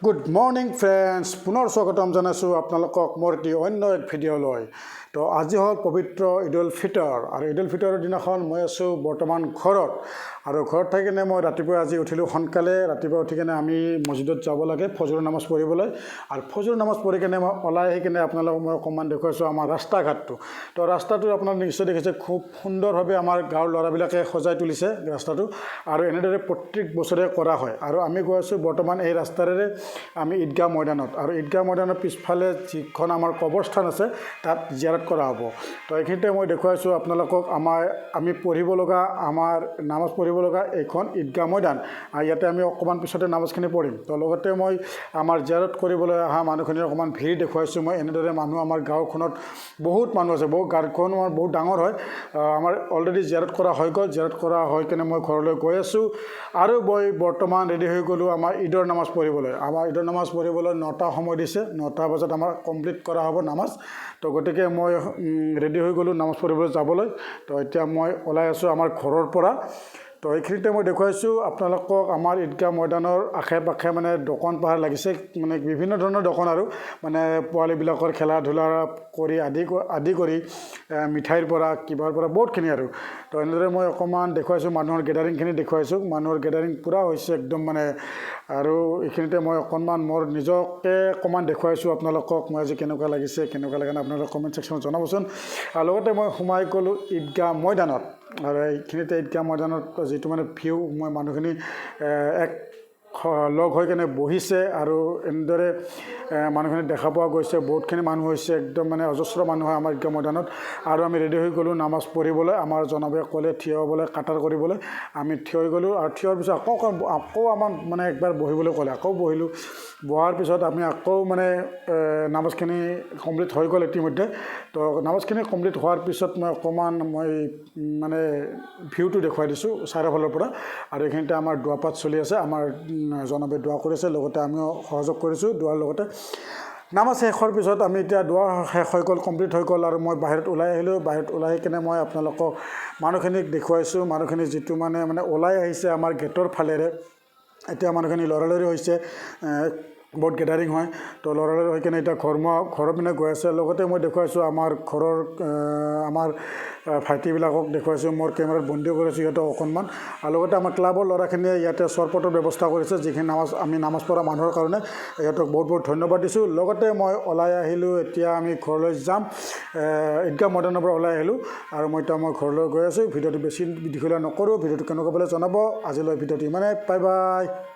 Good morning friends, পুনৰ স্বাগতম জনাইছোঁ আপোনালোকক মোৰ এটি অন্য এক ভিডিঅ'লৈ। তো আজি হ'ল পবিত্ৰ ঈদ উল ফিতৰ আৰু ঈদ উল ফিতৰৰ দিনাখন মই আছোঁ বৰ্তমান ঘৰত। আৰু ঘৰত থাকি কিনে মই ৰাতিপুৱা আজি উঠিলোঁ সোনকালে। ৰাতিপুৱা উঠি কিনে আমি মছজিদত যাব লাগে ফজৰৰ নামাজ পঢ়িবলৈ। আৰু ফজৰৰ নামাজ পঢ়ি কিনে মই ওলাই আহি কিনে আপোনালোকক মই অকণমান দেখুৱাইছোঁ আমাৰ ৰাস্তা ঘাটটো। তো ৰাস্তাটো আপোনালোকে নিশ্চয় দেখিছে, খুব সুন্দৰভাৱে আমাৰ গাঁৱৰ ল'ৰাবিলাকে সজাই তুলিছে ৰাস্তাটো আৰু এনেদৰে প্ৰত্যেক বছৰে কৰা হয়। আৰু আমি গৈ আছোঁ বৰ্তমান এই ৰাস্তাৰেৰে আমি ঈদগাহ ময়দানত আৰু ঈদগাহ ময়দানৰ পিছফালে যিখন আমাৰ কবৰস্থান আছে, তাত জিয়াৰত কৰা হ'ব। তো এইখিনিতে মই দেখুৱাইছোঁ আপোনালোকক আমাৰ আমি পঢ়িব লগা, আমাৰ নামাজ পঢ়িব লগা এইখন ঈদগাহ ময়দান আৰু ইয়াতে আমি অকণমান পিছতে নামাজখিনি পঢ়িম। তো লগতে মই আমাৰ জিয়াৰত কৰিবলৈ অহা মানুহখিনিৰ অকণমান ভিৰ দেখুৱাইছোঁ মই। এনেদৰে মানুহ আমাৰ গাঁওখনত বহুত মানুহ আছে, বহুত। গাঁওখন আমাৰ বহুত ডাঙৰ হয়। আমাৰ অলৰেডি জিয়াৰত কৰা হৈ গ'ল। জিয়াৰত কৰা হৈ কেনে মই ঘৰলৈ গৈ আছোঁ আৰু মই বৰ্তমান ৰেডি হৈ গ'লোঁ আমাৰ ঈদৰ নামাজ পঢ়িবলৈ। আমাৰ ঈদৰ নামাজ পঢ়িবলৈ 9টা সময় দিছে, 9টা বজাত আমাৰ কমপ্লিট কৰা হ'ব নামাজ। তো গতিকে মই ৰেডি হৈ গ'লোঁ নামাজ পঢ়িবলৈ যাবলৈ। তো এতিয়া মই ওলাই আছোঁ আমাৰ ঘৰৰ পৰা। তো এইখিনিতে মই দেখুৱাইছোঁ আপোনালোকক আমাৰ ঈদগাহ ময়দানৰ আশে পাশে মানে দোকান পোহাৰ লাগিছে, মানে বিভিন্ন ধৰণৰ দোকান আৰু মানে পোৱালিবিলাকৰ খেলা ধূলা কৰি আদি আদি কৰি মিঠাইৰ পৰা কিবাৰ পৰা বহুতখিনি। আৰু তো এনেদৰে মই অকণমান দেখুৱাইছোঁ, মানুহৰ গেডাৰিংখিনি দেখুৱাইছোঁ। মানুহৰ গেডাৰিং পূৰা হৈছে একদম মানে। আৰু এইখিনিতে মই অকণমান মোৰ নিজকে অকণমান দেখুৱাইছোঁ আপোনালোকক মই আজি কেনেকুৱা লাগিছে, কেনেকুৱা লাগে নাই, আপোনালোকে কমেণ্ট ছেকশ্যনত জনাবচোন। আৰু লগতে মই সোমাই গ'লোঁ ঈদগাহ ময়দানত আৰু এইখিনিতে ঈদগাহ ময়দানত যিটো মানে ভিউ, মই মানুহখিনি এক লগ হৈ কেনে বহিছে আৰু এনেদৰে মানুহখিনি দেখা পোৱা গৈছে। বহুতখিনি মানুহ হৈছে, একদম মানে অজস্ৰ মানুহ হয় আমাৰ ঈদগাহ ময়দানত। আৰু আমি ৰেডি হৈ গ'লোঁ নামাজ পঢ়িবলৈ। আমাৰ জনাবে ক'লে থিয় হ'বলৈ, কাটাৰ কৰিবলৈ। আমি থিয় হৈ গ'লোঁ আৰু থিয় হোৱাৰ পিছত আকৌ আকৌ আমাক মানে একবাৰ বহিবলৈ ক'লে, আকৌ বহিলোঁ। বহাৰ পিছত আমি আকৌ মানে নামাজখিনি কমপ্লিট হৈ গ'ল ইতিমধ্যে। তো নামাজখিনি কমপ্লিট হোৱাৰ পিছত মই অকণমান মই মানে ভিউটো দেখুৱাই দিছোঁ চাৰিওফালৰ পৰা। আৰু এইখিনিতে আমাৰ দোৱা পাঠ চলি আছে। আমাৰ জনাবে দোৱা কৰিছে, লগতে আমিও সহযোগ কৰিছোঁ দোৱাৰ লগতে। নামাজ শেষ হোৱাৰ পিছত আমি এতিয়া দোৱা শেষ হৈ গ'ল, কমপ্লিট হৈ গ'ল আৰু মই বাহিৰত ওলাই আহিলোঁ। বাহিৰত ওলাই আহি কিনে মই আপোনালোকক মানুহখিনিক দেখুৱাইছোঁ। মানুহখিনি যিটো মানে মানে ওলাই আহিছে আমাৰ গেটৰ ফালেৰে, এতিয়া মানুহখিনি লৰালৰি হৈছে, বহুত গেডাৰিং হয়। তো লৰালৰি হৈ কিনে এতিয়া ঘৰমুৱা ঘৰৰ পিনে গৈ আছে। লগতে মই দেখুৱাইছোঁ আমাৰ ঘৰৰ আমাৰ ভাইটিবিলাকক দেখুৱাইছোঁ, মোৰ কেমেৰাত বন্দী কৰিছোঁ সিহঁতক অকণমান। আৰু লগতে আমাৰ ক্লাবৰ ল'ৰাখিনিয়ে ইয়াতে চৰবতৰ ব্যৱস্থা কৰিছে, যিখিনি নামাজ আমি নামাজ পঢ়া মানুহৰ কাৰণে। সিহঁতক বহুত বহুত ধন্যবাদ দিছোঁ। লগতে মই ওলাই আহিলোঁ, এতিয়া আমি ঘৰলৈ যাম। ঈদগাহ ময়দানৰ পৰা ওলাই আহিলোঁ আৰু মই এতিয়া মই ঘৰলৈ গৈ আছোঁ। ভিডিঅ'টো বেছি দীঘলীয়া নকৰোঁ। ভিডিঅ'টো কেনেকুৱা পালে জনাব। আজিলৈ ভিডিঅ'টো ইমানে। Bye bye.